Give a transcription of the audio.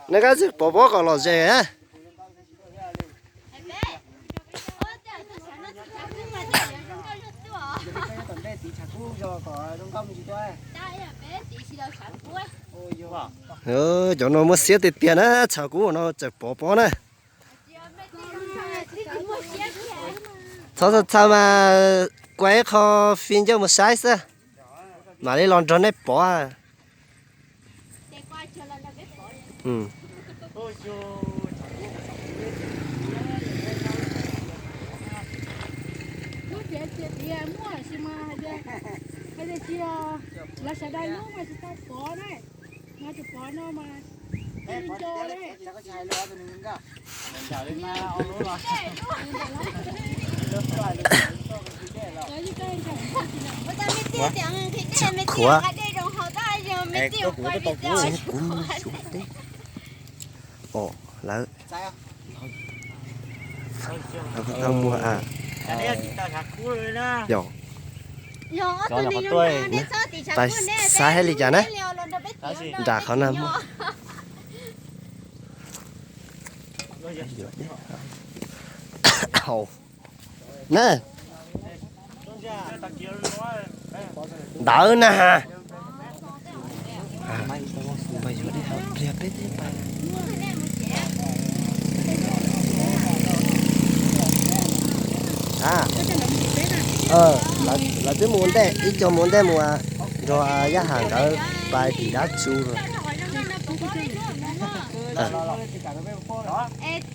Nej koj tsis pov pob kom lom zem. Cov no muaj siab tiag tiag na, tshav kub no tseem pov pob na. Txhob txhawj mas, kuaj ib qho fij ncauj mus saib xwb, mam li los nrog nej pov. Lawv sawv daws hnub mas tsis tau pov na, mas tsis pov no mas. Tshav khuav, tshav khuav mus xyuas teb. Os, lawv, lawv tau muag a. Yog, pais saib hais li cas na, nram qhov no muaj. Hau na. Ntawd na. Lawv twb mus ua ntej, ib co mus ua ntej mus nrog Yaj Ham nkawd pais tim dab tsi lawm.